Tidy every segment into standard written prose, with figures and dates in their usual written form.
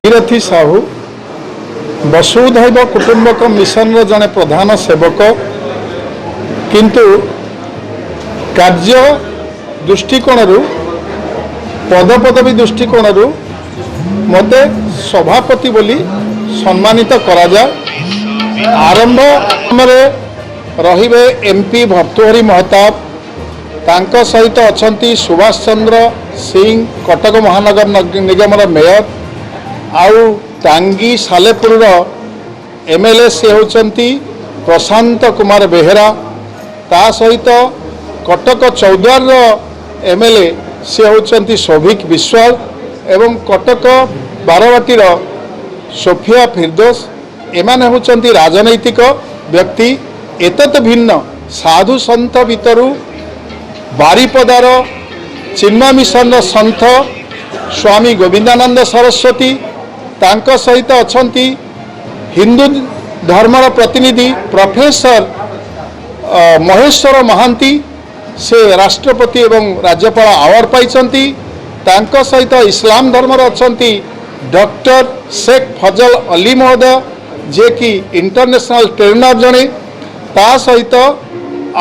ଭାଗୀରଥୀ ସାହୁ ବସୁଧୈବ କୁଟୁମ୍ବକ ମିଶନର ଜଣେ ପ୍ରଧାନ ସେବକ, କିନ୍ତୁ କାର୍ଯ୍ୟ ଦୃଷ୍ଟିକୋଣରୁ, ପଦପଦବୀ ଦୃଷ୍ଟିକୋଣରୁ ମୋତେ ସଭାପତି ବୋଲି ସମ୍ମାନିତ କରାଯାଏ। ଆରମ୍ଭରେ ରହିବେ ଏମ୍ପି ଭର୍ତ୍ତୃହରି ମହତାବ। ତାଙ୍କ ସହିତ ଅଛନ୍ତି ସୁଭାଷ ଚନ୍ଦ୍ର ସିଂ, କଟକ ମହାନଗର ନିଗମର ମେୟର, ଆଉ ଟାଙ୍ଗୀ ସାଲେପୁରର ଏମ୍ଏଲ୍ଏ ସେ ହେଉଛନ୍ତି ପ୍ରଶାନ୍ତ କୁମାର ବେହେରା। ତା ସହିତ କଟକ ଚୌଦ୍ୱାରର ଏମ୍ଏଲ୍ଏ ସେ ହେଉଛନ୍ତି ସୌଭିକ ବିଶ୍ୱାଳ ଏବଂ କଟକ ବାରବାଟୀର ସୋଫିଆ ଫିରଦୋସ। ଏମାନେ ହେଉଛନ୍ତି ରାଜନୈତିକ ବ୍ୟକ୍ତି। ଏତତ୍ ଭିନ୍ନ ସାଧୁ ସନ୍ଥ ଭିତରୁ ବାରିପଦାର ଚିନ୍ମୟ ମିଶନର ସନ୍ଥ ସ୍ୱାମୀ ଗୋବିନ୍ଦାନନ୍ଦ ସରସ୍ୱତୀ, ତାଙ୍କ ସହିତ ଅଛନ୍ତି ହିନ୍ଦୁ ଧର୍ମର ପ୍ରତିନିଧି ପ୍ରଫେସର ମହେଶ୍ୱର ମହାନ୍ତି, ସେ ରାଷ୍ଟ୍ରପତି ଏବଂ ରାଜ୍ୟପାଳ ଆୱାର୍ଡ଼ ପାଇଛନ୍ତି। ତାଙ୍କ ସହିତ ଇସଲାମ ଧର୍ମର ଅଛନ୍ତି ଡକ୍ଟର ଶେଖ ଫଜଲ ଅଲି ମହୋଦୟ, ଯିଏକି ଇଣ୍ଟରନ୍ୟାସନାଲ ଟ୍ରେନର ଜଣେ। ତା ସହିତ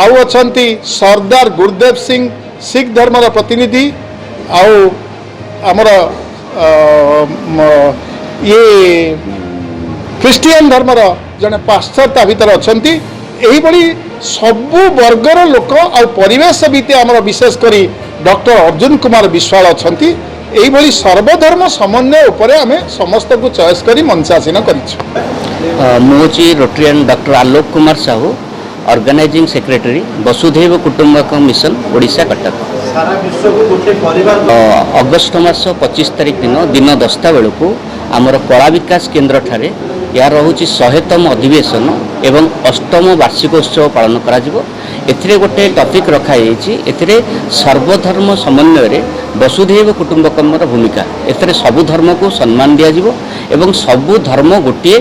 ଆଉ ଅଛନ୍ତି ସର୍ଦ୍ଦାର ଗୁରୁଦେବ ସିଂ, ଶିଖ ଧର୍ମର ପ୍ରତିନିଧି, ଆଉ ଆମର ଇଏ ଖ୍ରୀଷ୍ଟିଆନ ଧର୍ମର ଜଣେ ପାଶ୍ଚାତ୍ୟ ତା ଭିତରେ ଅଛନ୍ତି। ଏହିଭଳି ସବୁ ବର୍ଗର ଲୋକ ଆଉ ପରିବେଶବିତ ଆମର ବିଶେଷ କରି ଡକ୍ଟର ଅର୍ଜୁନ କୁମାର ବିଶ୍ୱାଳ ଅଛନ୍ତି। ଏଇଭଳି ସର୍ବଧର୍ମ ସମନ୍ୱୟ ଉପରେ ଆମେ ସମସ୍ତଙ୍କୁ ଚଏସ୍ କରି ମଞ୍ଚାସୀନ କରିଛୁ। ମୁଁ ହେଉଛି Rotarian doctor Alok Kumar Sahu, organising secretary, Vasudhaiva Kutumbaka mission, Odisha, Cuttack. ସାରା ବିଶ୍ୱକୁ ଗୋଟେ ପରିବାର ଅଗଷ୍ଟ ମାସ 25 ତାରିଖ ଦିନ ଦିନ 10ଟା ବେଳକୁ ଆମର କଳା ବିକାଶ କେନ୍ଦ୍ରଠାରେ ଏହାର ରହୁଛି 100ତମ ଅଧିବେଶନ ଏବଂ ଅଷ୍ଟମ ବାର୍ଷିକ ଉତ୍ସବ ପାଳନ କରାଯିବ। ଏଥିରେ ଗୋଟେ ଟପିକ୍ ରଖାଯାଇଛି। ଏଥିରେ ସର୍ବଧର୍ମ ସମନ୍ୱୟରେ ବସୁଧୈବ କୁଟୁମ୍ବକମର ଭୂମିକା। ଏଥିରେ ସବୁ ଧର୍ମକୁ ସମ୍ମାନ ଦିଆଯିବ ଏବଂ ସବୁ ଧର୍ମ ଗୋଟିଏ।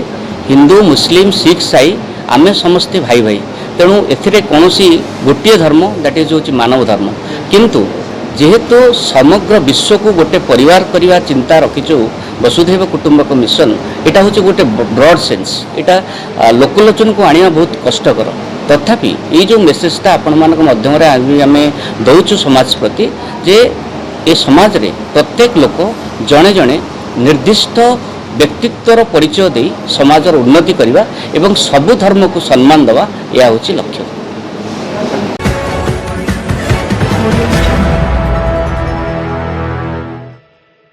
ହିନ୍ଦୁ, ମୁସଲିମ, ଶିଖ, ଇସାଇ, ଆମେ ସମସ୍ତେ ଭାଇ ଭାଇ। ତେଣୁ ଏଥିରେ କୌଣସି ଗୋଟିଏ ଧର୍ମ, that is ହେଉଛି ମାନବ ଧର୍ମ। କିନ୍ତୁ ଯେହେତୁ ସମଗ୍ର ବିଶ୍ୱକୁ ଗୋଟେ ପରିବାର କରିବା ଚିନ୍ତା ରଖିଛୁ ବସୁଧୈବ କୁଟୁମ୍ବକ ମିଶନ, ଏଇଟା ହେଉଛି ଗୋଟେ ବ୍ରଡ୍ ସେନ୍ସ। ଏଇଟା ଲୋକଲୋଚନକୁ ଆଣିବା ବହୁତ କଷ୍ଟକର। ତଥାପି ଏଇ ଯେଉଁ ମେସେଜଟା ଆପଣମାନଙ୍କ ମାଧ୍ୟମରେ ଆମେ ଦେଉଛୁ ସମାଜ ପ୍ରତି ଯେ ଏ ସମାଜରେ ପ୍ରତ୍ୟେକ ଲୋକ ଜଣେ ଜଣେ ନିର୍ଦ୍ଦିଷ୍ଟ ବ୍ୟକ୍ତିତ୍ୱର ପରିଚୟ ଦେଇ ସମାଜର ଉନ୍ନତି କରିବା ଏବଂ ସବୁ ଧର୍ମକୁ ସମ୍ମାନ ଦେବା, ଏହା ହେଉଛି ଲକ୍ଷ୍ୟ। Audio Jungle.